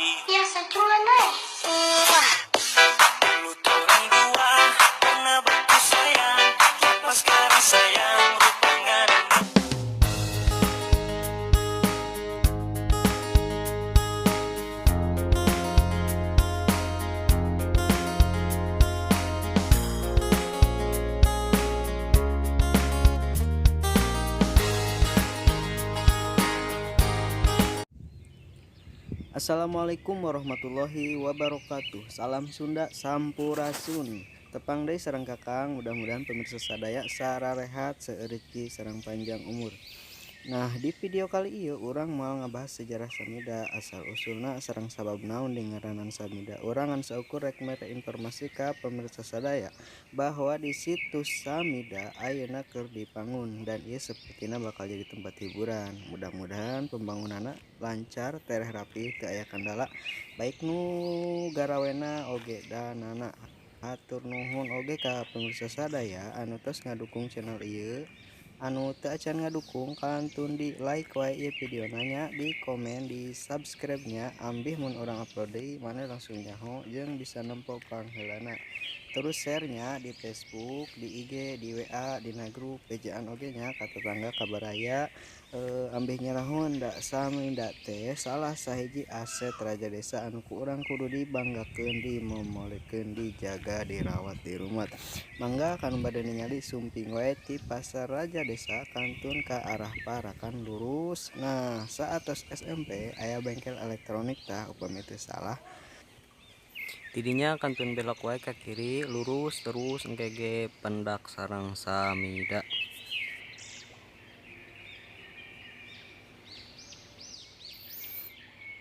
Ya cuma naik. Dulu torang dua pernah baku sayang, apa sekarang sayang rupangan. Assalamualaikum warahmatullahi wabarakatuh. Salam Sunda, sampurasun. Tepang deui sareng Kakang. Mudah-mudahan pemirsa sadaya sararehat, seueur rezeki sareng panjang umur. Nah, di video kali ieu urang mau ngabahas sejarah Samida, asal usulna sareng sabab naon dingaranan Samida. Urang ngan saukur rek mere informasi ka pemirsa sadaya bahwa di situs Samida ayeuna keur dibangun dan ieu sepertina bakal jadi tempat hiburan. Mudah-mudahan pembangunanna lancar, tereh rapi, teu aya kendala, baik nu garawena oge danana. Hatur nuhun oge ka pemirsa sadaya anu tos ngadukung channel ieu. Anu teu acan ngadukung kantun di like wae ieu videona nya, di komen, di subscribe nya, ambih mun urang upload deui maneh langsung nyaho jeung bisa nempo pangheulana. Terus share nya di Facebook, di IG, di WA, dina grup bejaan oge nya ka tetangga, ka baraya, ambih nyarahun da Samida teh salah sahiji aset raja desa anu ku urang kudu dibanggakeun, dimomolekeun, dijaga, dirawat, dirumat. Mangga kanu bade ningali sumping wae ti Pasar Raja Desa kantun ka arah Parakan lurus. Nah, saatos SMP aya bengkel elektronik tah upami teu salah. Tidinya kantun belok wae ka kiri, lurus terus engke ge pendak sareng Samida.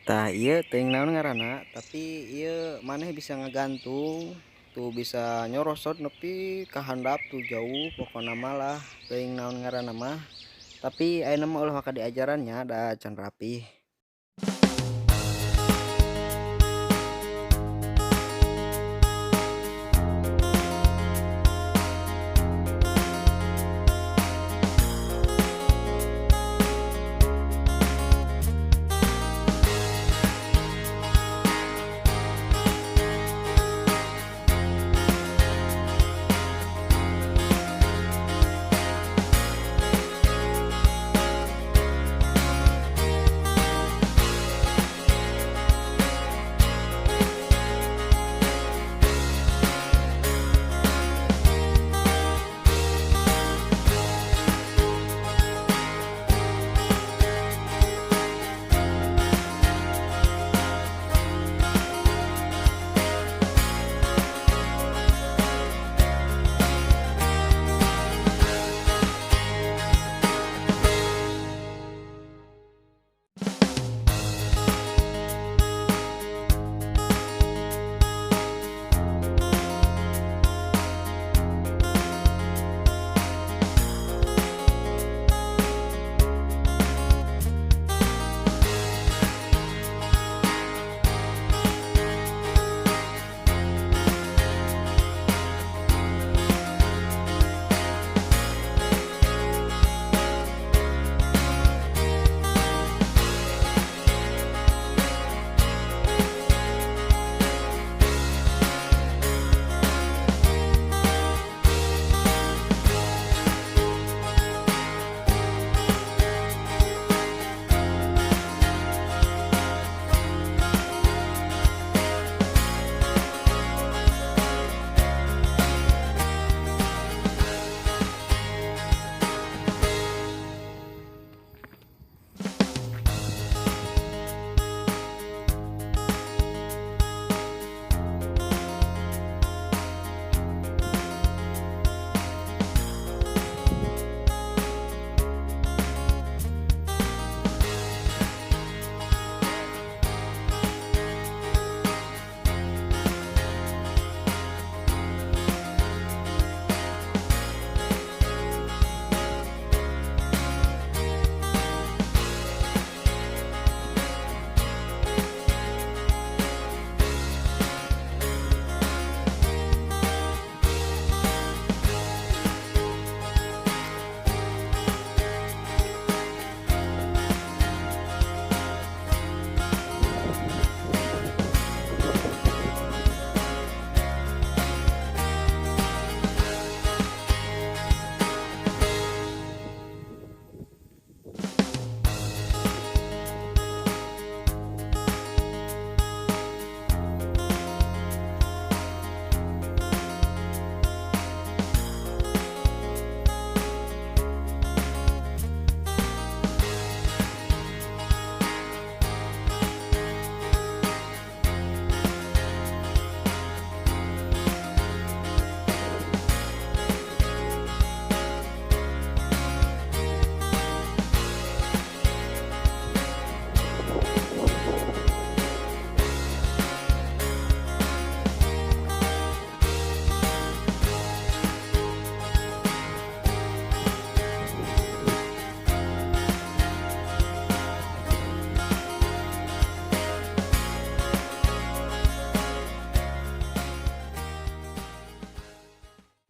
Tah ieu teuing naon ngaranna, tapi ieu maneh bisa ngagantung tuh, bisa nyorosot nepi ka handap tuh jauh, pokona mah lah teuing naon ngaranna mah. Tapi ayeuna mah ulah waka diajaran nya, da can rapih.